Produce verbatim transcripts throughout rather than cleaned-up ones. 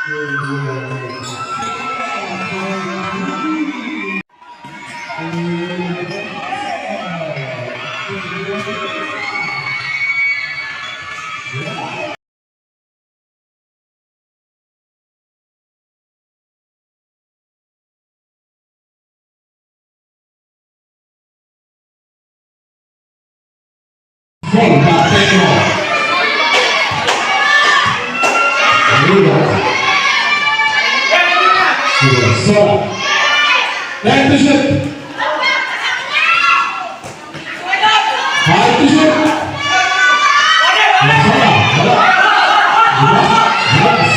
From Patero. Arriba. Suba. Time to shoot. Five to shoot. Wala, wala. Wala. Yes.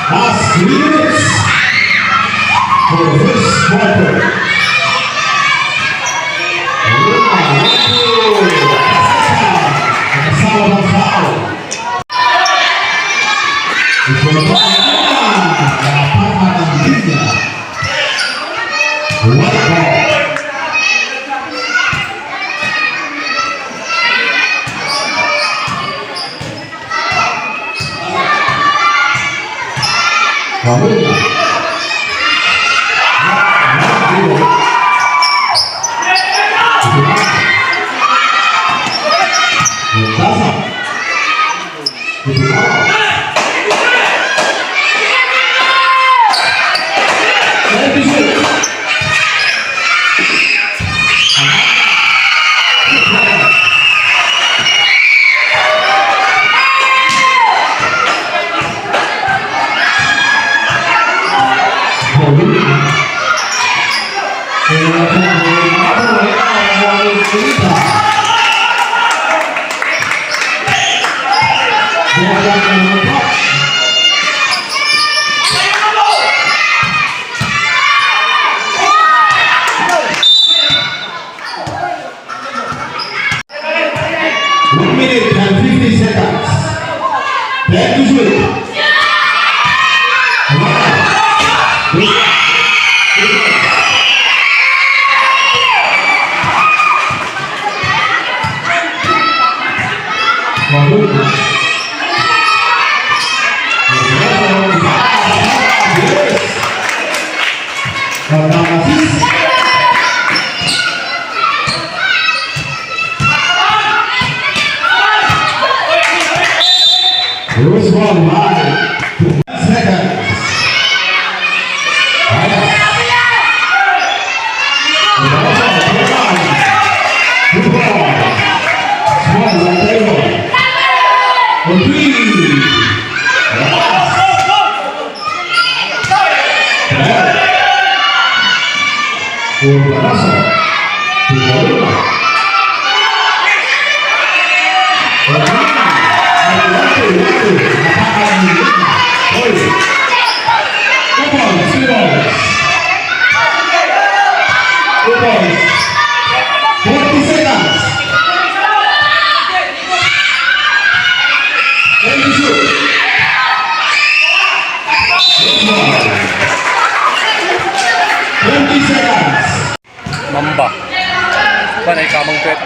Last three minutes for the first quarter. Kasama ng foul. Ito na ang linya. White ball. One minute and fifty seconds. Time to shoot. Wow. Loose ball by seconds. Good ball. Small, Santiago. For three. Last. Forty seconds. Twenty-two. Twenty seconds. Mamba. Panay kamang pet.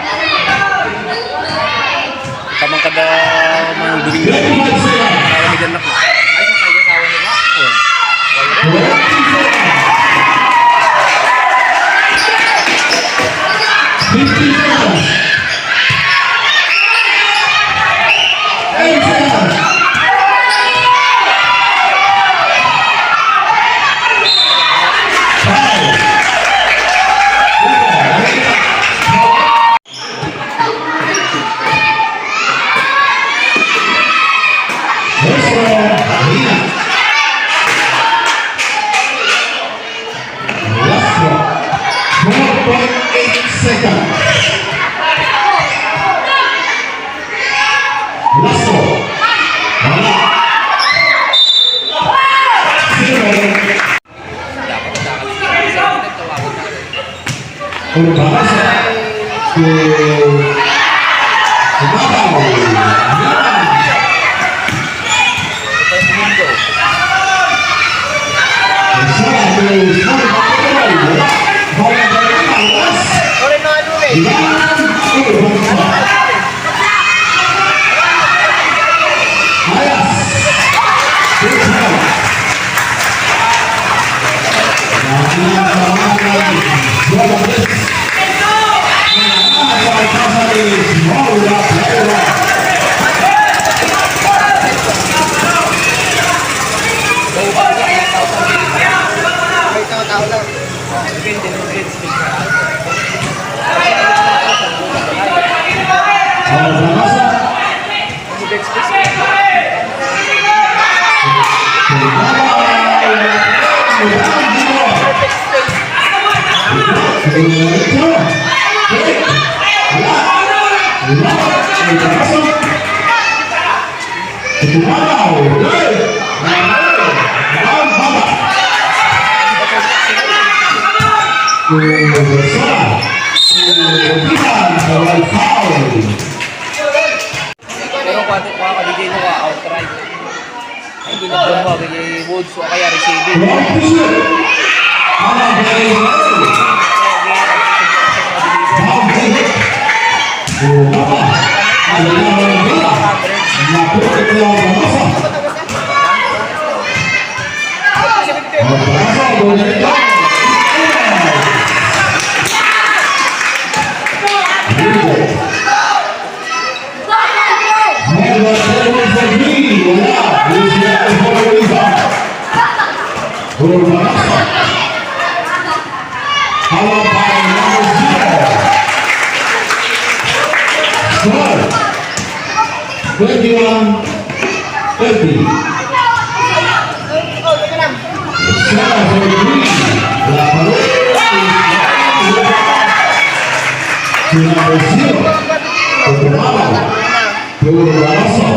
Kamang kada mang during. Twenty-five seconds. Para may danak. Ay, sa kaya asawa nila. Twenty seconds. Fifty seconds. Last one. Four point eight seconds. Urbasa. Ku-, Kumabaw. Yaman. Urbasa. Bola dari Palas. Yaman. Urbasa. Ayos. Good job. Foul. Pero kuwate, kuwa ka, D J, no, ah, outright. Ay, ginagawa mo, kay Woods, o kaya receiving. Number seven for me, wala. This is for the rebound. For Manasa. Foul by number zero. Score, twenty-one thirty. Score for three. La Paloma is down. To number zero. Pagpapalaw. Puro Barroso.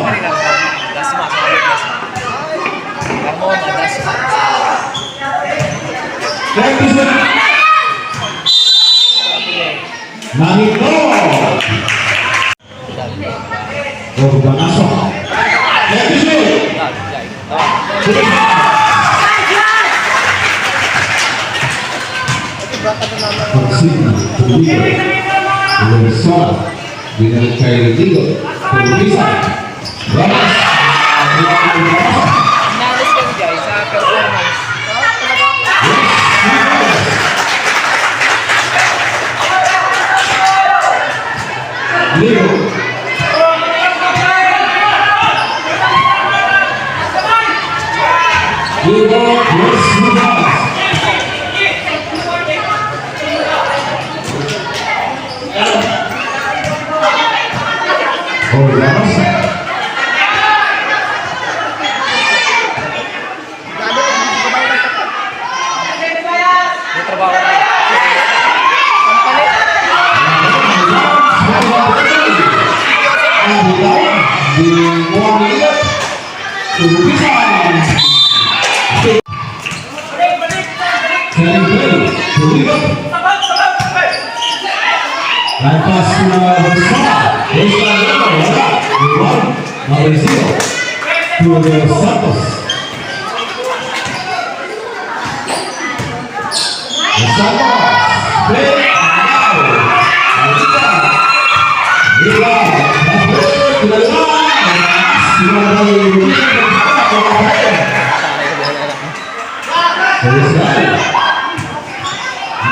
Thank you, sir. Manito. Urbanaso. Thank you, sir. Pagsigna, Tuliyo, Lungsura, binalik kay Rodrigo, Pulvisa, Ramos, Ramos. Inalis kami, guys, sa performance. Leo. Leo, yes, Lucas. Oh, Ramos. May trabaho na. Company. Lampas na Rosana. Rosana, wala. Rebound. Mauricio. Julio Santos. Santos. Play. Rebound. Rebound. Rebound.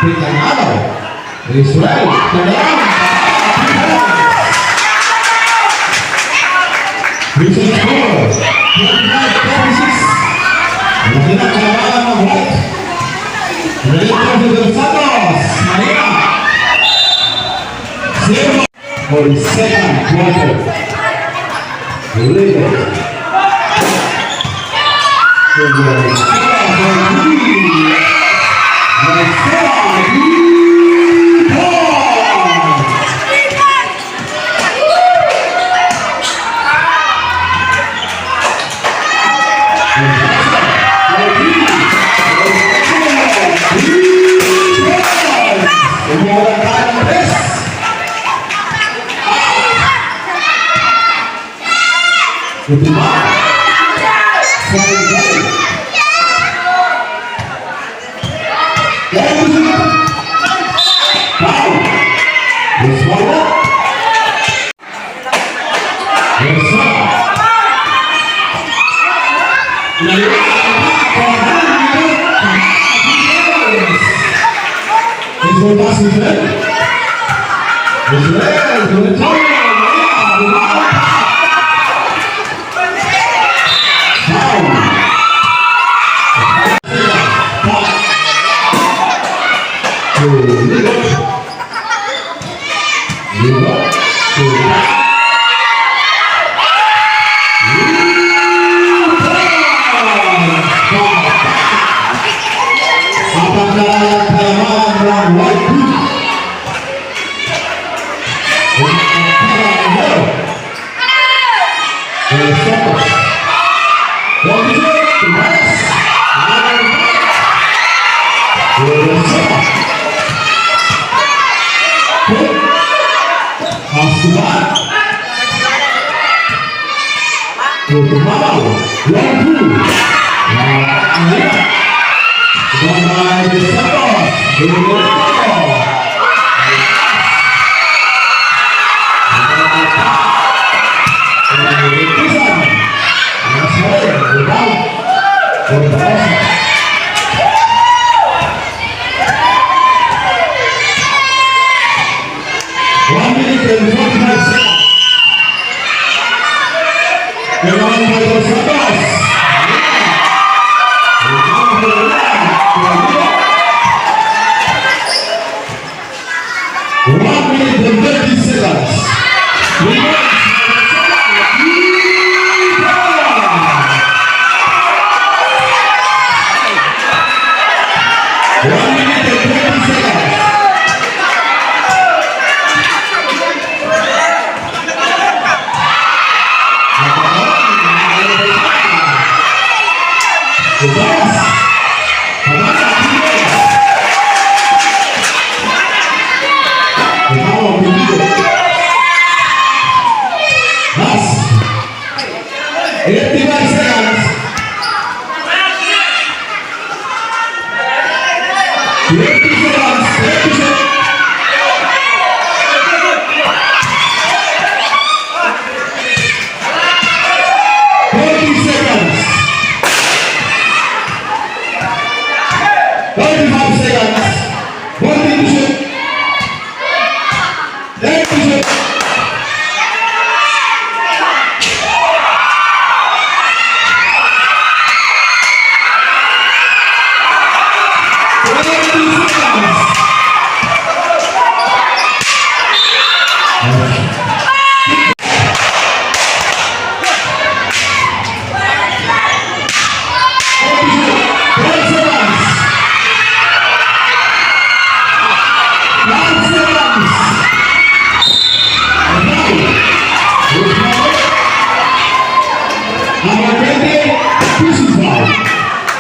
Rebound. Israel, tagaan. Recent score, twenty-five thirty-six. Nakita, kalabanan ng white. Ready to the Santos. Maria. Zero. For the second quarter. Leader. Wala tayo ng tres. Ito ba? Sa ito. Kaya gusto nyo? Foul. Yes, foul. Yes, sir. Yes. Is the pass is there? Is there? Is there? Foul. Foul. Asuba. Tutumaw. One, two. Ah, ayan. Bye-bye, Santos. Bye-bye. One minute and forty-five seconds. Kailangan pa ito sa taas. One minute and thirty seconds. One minute and thirty seconds. Last. Eighty-five seconds. Twenty seconds. Twenty seconds. Thirty seconds. Thirty-five seconds. Forty to shoot. Thirty seconds. Thirty seconds.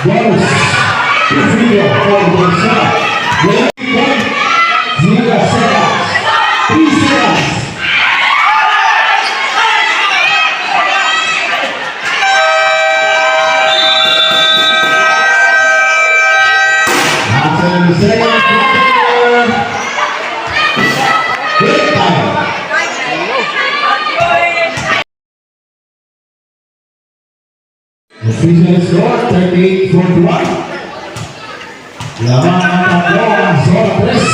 Bonus. Two free throw for Gonzaga. Zero seconds. Three seconds. After the second quarter, break time. Official score, thirty-eight forty-one. Lamang ang tatlo ang zona tres.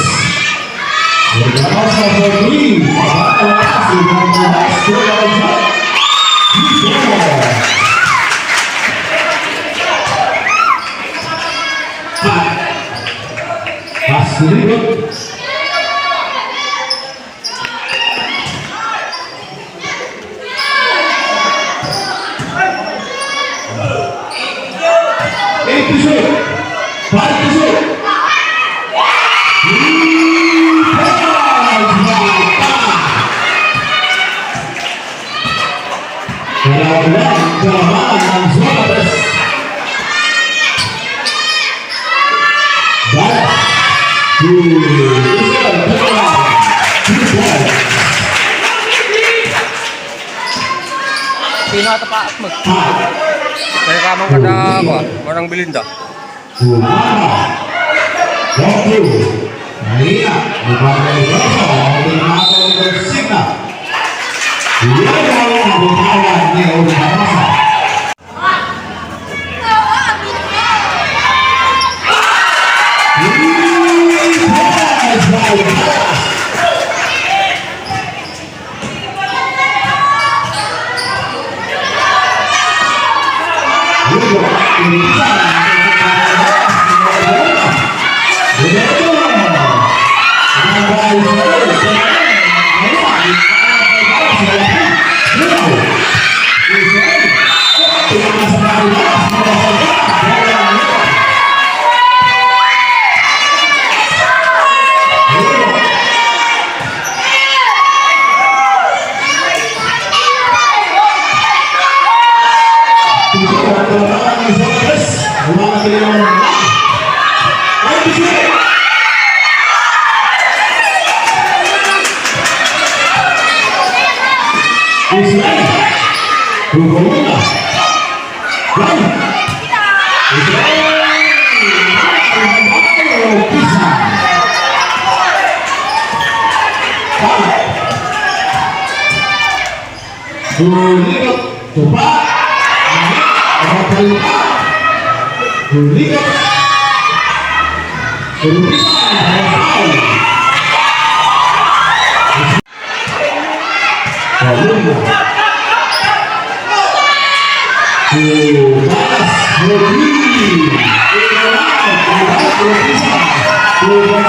Nagkakos na forty. Pababa na si Gonzales. Pass to Libot. Eight to shoot. Five to shoot. Kalaban ng Suarez. Back to Israel. Kaya kamang kada, kuwan, parang Belinda. Gumana. Thank you. Maria. Gumana ni Rosa. Gumana ni Rosa. Gumana ni Rosa. Tulikot, tupa. Tulikot. Tulikot. Palumbo. Tumaas, Rodri. Tumaas, Rodri. Tumaas,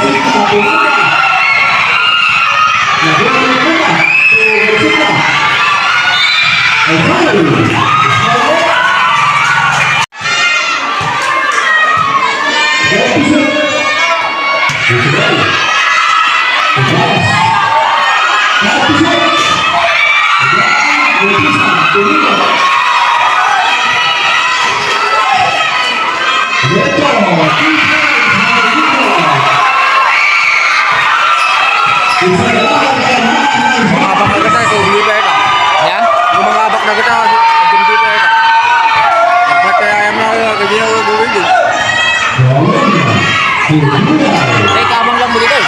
Rodri. Mangabak na kita, so, hindi pa ito. Ya? Yung mangabak na kita, hindi pa ito. Ba't kaya yan na, hindi na gagawin yun? Eh, kamang lang mo dito.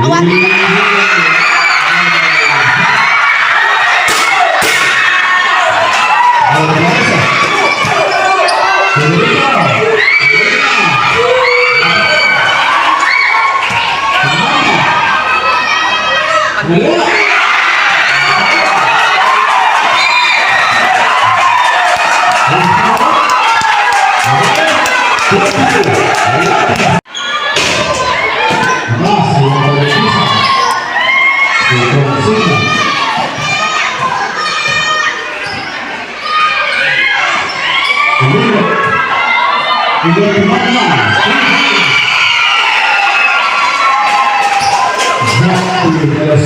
Awan.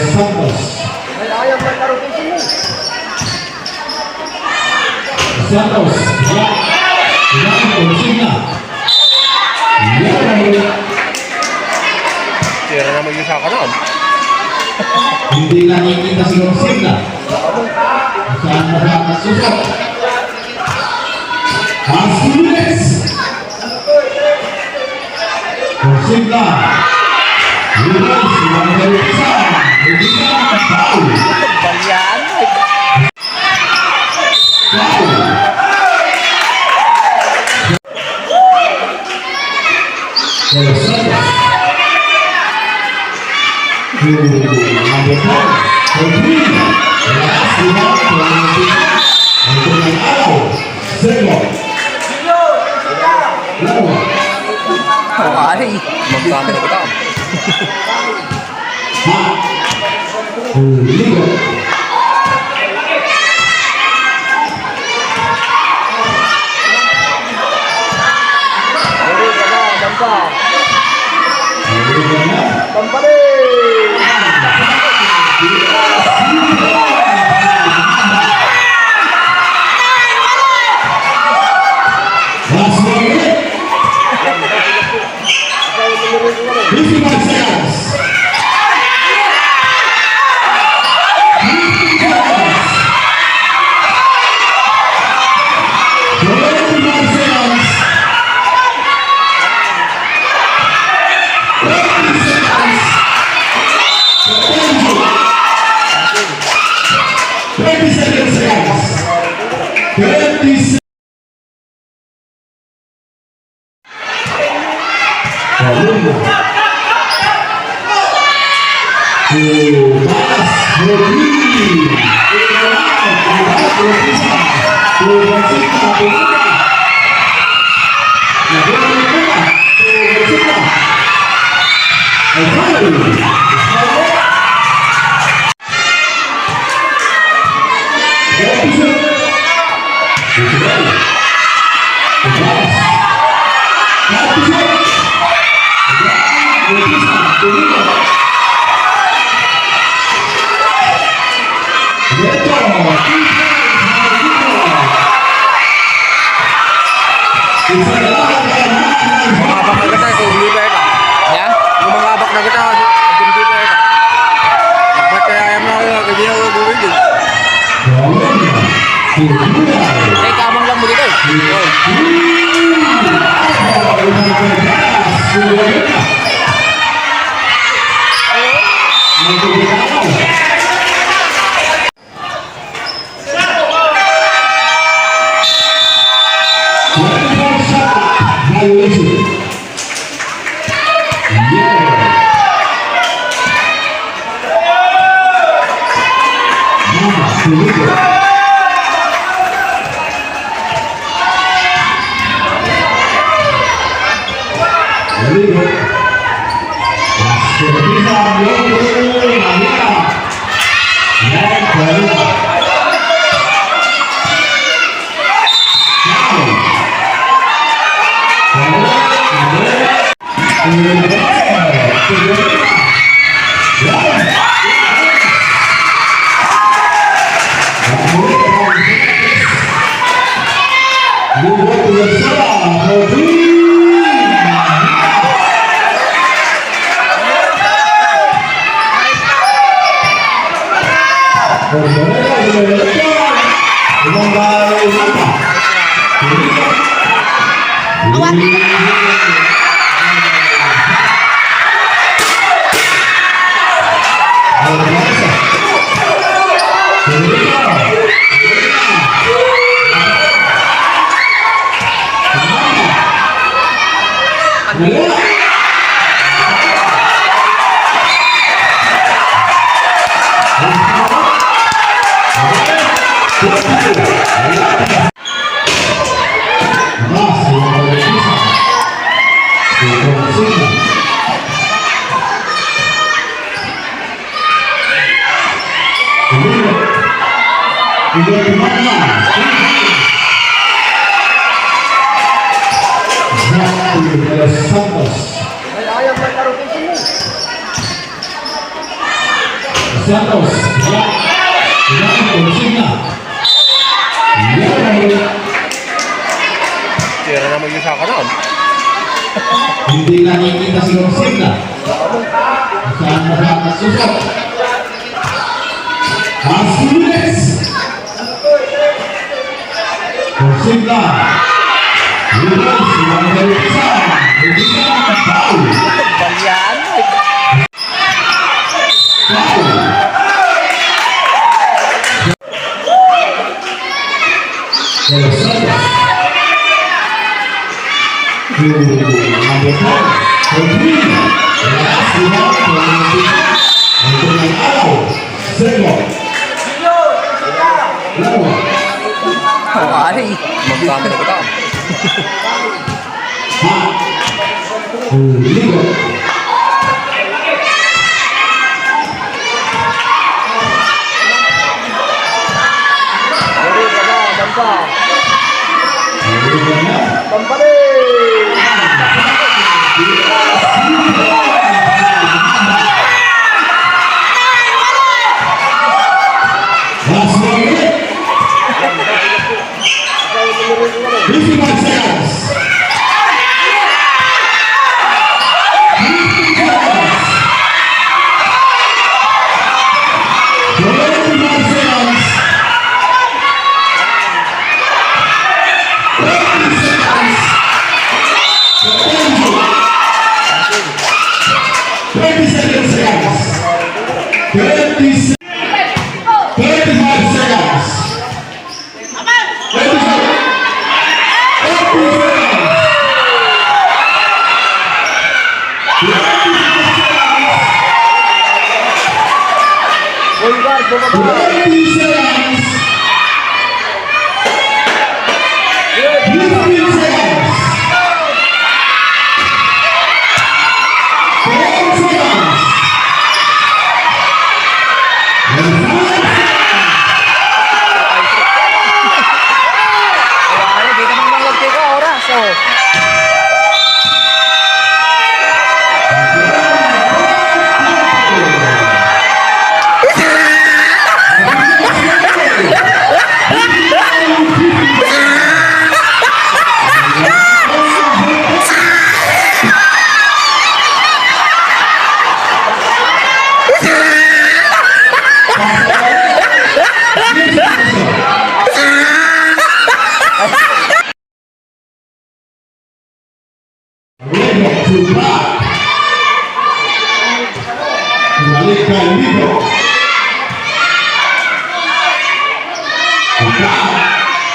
Santos. Santos. Tira naman yung saka noon. Hindi nakikita si Gonzaga. Saan na sa susot? Asulis! Consigna. Luis, number isa. Hindi na ang foul. Balian. Foul. Number four, Rodrigo. Last rebound for Rodrigo. Ang tunay araw, Zero. Laro. Ay, magkano ba? Ha? Ligo. Ligo na, Bampa. Bampa rin! Last one minute. Fifty-five seconds. Fifty seconds. Twenty-five seconds. Twenty seconds. Twenty seconds. Twenty seconds. Paulino. Tumas Rodriguez. Tumas Rodriguez. Tumas Rodriguez. Tumas Rodriguez. Ay, foul. Mangabak na kita, kung hindi pa ito. Ya? Yung mangabak na kita, kung hindi pa ito. Nagpatay ayam na, kaya hindi ako gawin din. Eh, kamang lang mo dito. Santos. Santos, wala. Wala ang konsigna. Wala. Tira naman yung saka noon. Hindi nakikita si Gonzaga. Saan na sa susot? Asulis! Timba. Lubos, Juan Bautista. Bautista, foul. Balyaan mo, eh. Foul. Number four. Last rebound. Second. Lawa. Ay. Magkamali kita. Ha? Ligo. Dali, tama, tama. Tama, dali. Last one minute. Fifty-five seconds. Fifty seconds. Twenty-five seconds. Twenty seconds. Twenty seconds. Twenty se-, twenty-five seconds. Twenty seconds. Fifteen seconds. Ten seconds. Wala, di naman manglagay ka, oras, oh. Rebot to back. Bumalik kay Nico.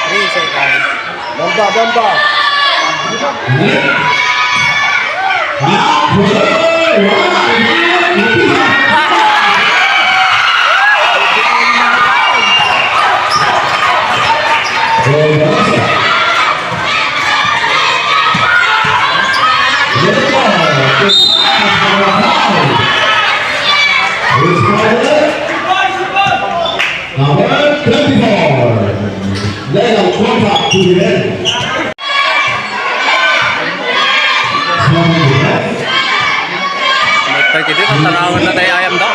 Three seconds. Bamba, bamba. Number twenty-four. Legal contract to the end. May pagkita, ang tanawan na tayo ayam daw.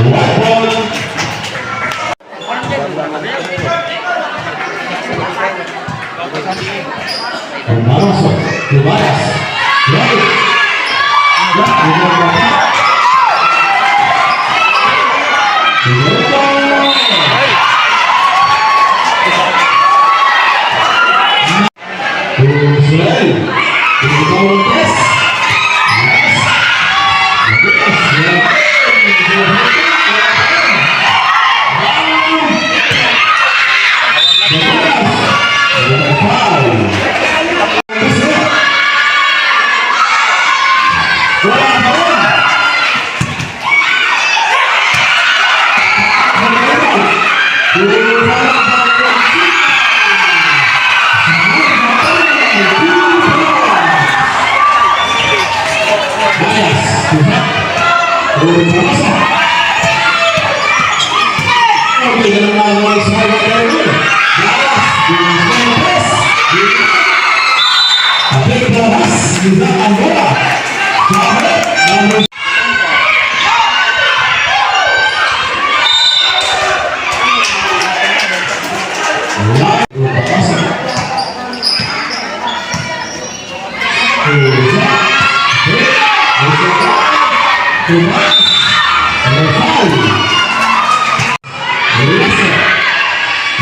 White ball. Alonso, Tobias. Ready. Who's ready? Who's going this? Yes. Yes. Yes.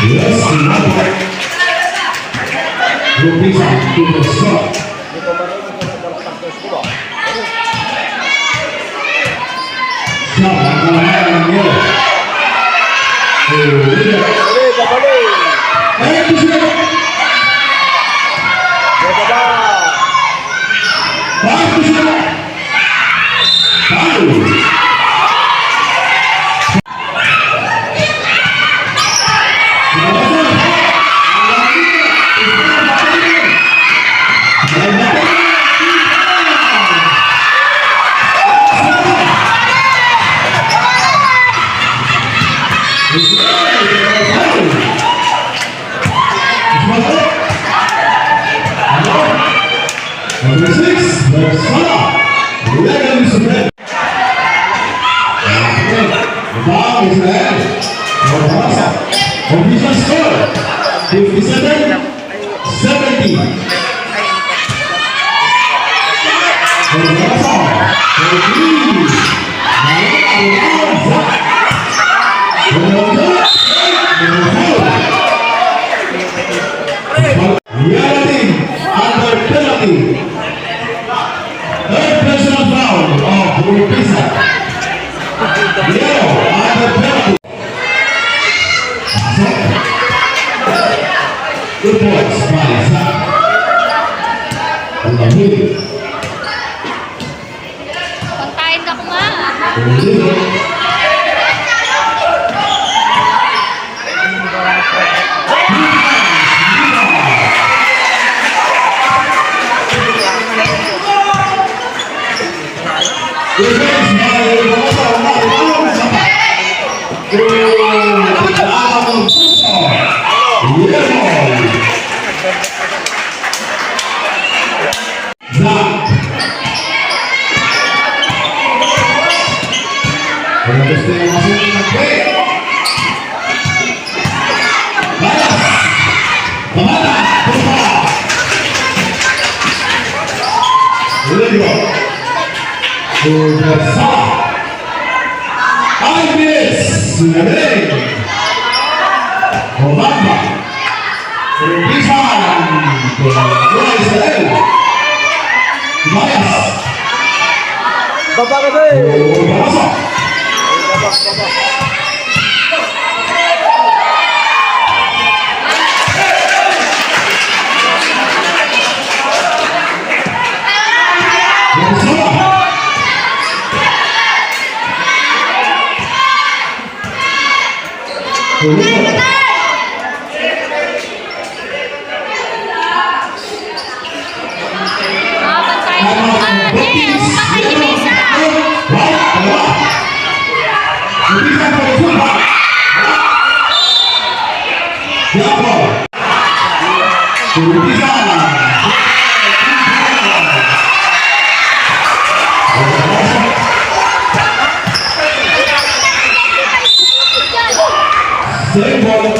Yes, number. Rupisa, two point shot. Siya, ang kahayan niya. Rupisa. Ay, ito siya. Back to siya. Foul. Number six, Roxana. Legal is red. Ball is red. Barbarossa. Official score, fifty-seven seventy. Barbarossa. Thirteen. Barbarossa. Yellow team under penalty. Third personal foul of Rupisa. Yellow under penalty. Pasok. Good points by Zach. Pangkain ka kuma. Zach. Wala gusto yung masuk ng break. Balas. Pamata. Pamata. Lego. Pagkasa. Alves. Galing. Obamba. Bisan, Israel. Bias. Baba ka, sir. Baba. Baba, baba. Baba. Ah, bantay mo nga, Nel. Bantay mo isa. Same ball.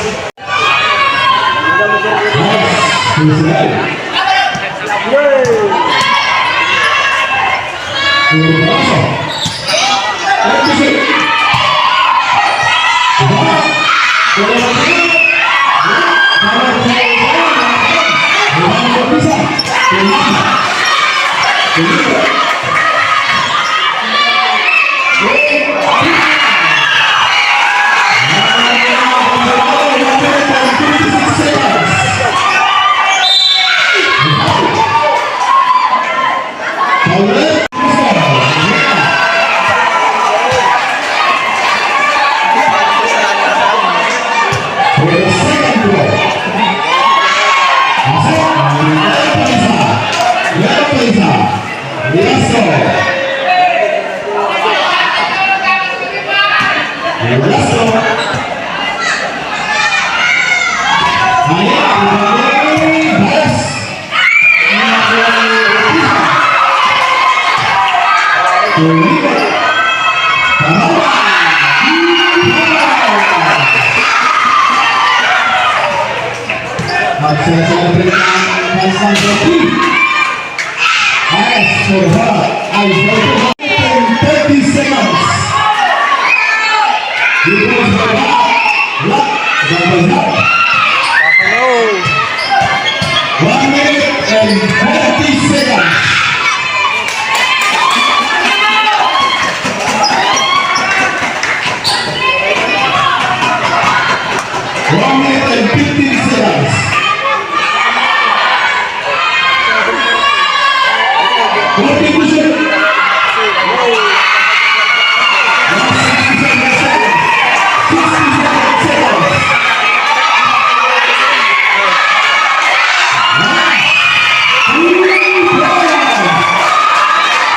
Sa celebrate ang pass number three. As for her, I vote in thirty seconds. Because of that, what, what was that? Hello. One minute and thirty seconds. One minute and fifteen seconds. Forty-two seconds. Last sixty-seven seconds. Sixty-seven seconds.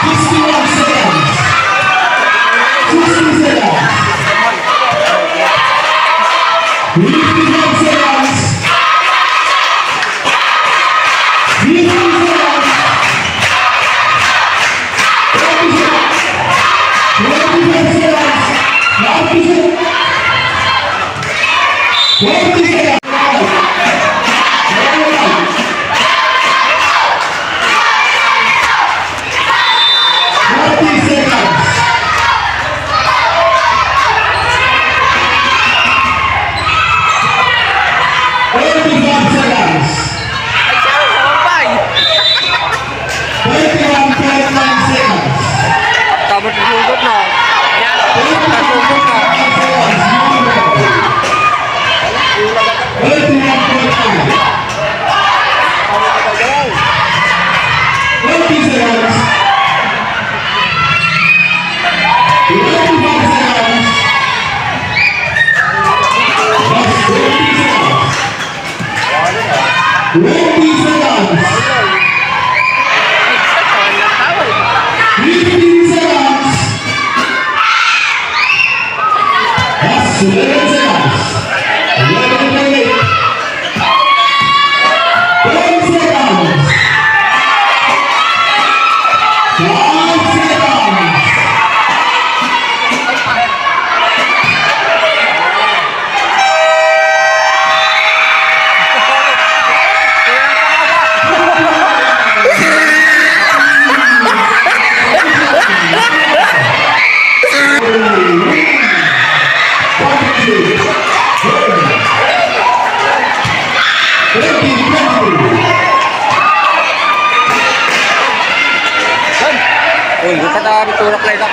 Sixty-one seconds. Sixty seconds. Fifty-five seconds. Fifty seconds. Twenty seconds. Twenty-five seconds. Thirty seconds. Twenty seconds. Forty seconds. Twenty-five seconds. Ay, siya, sa pampay. Twenty-one point nine seconds. Tapos hugot na. Tapos hugot na. Twenty-one point nine. Twenty seconds. Twenty-five seconds. Last twenty seconds. Twenty seconds. Fifteen seconds. Last eleven seconds. Eleven point eight. Ten seconds. Five seconds. Uy, gusto na rin tulak na ito.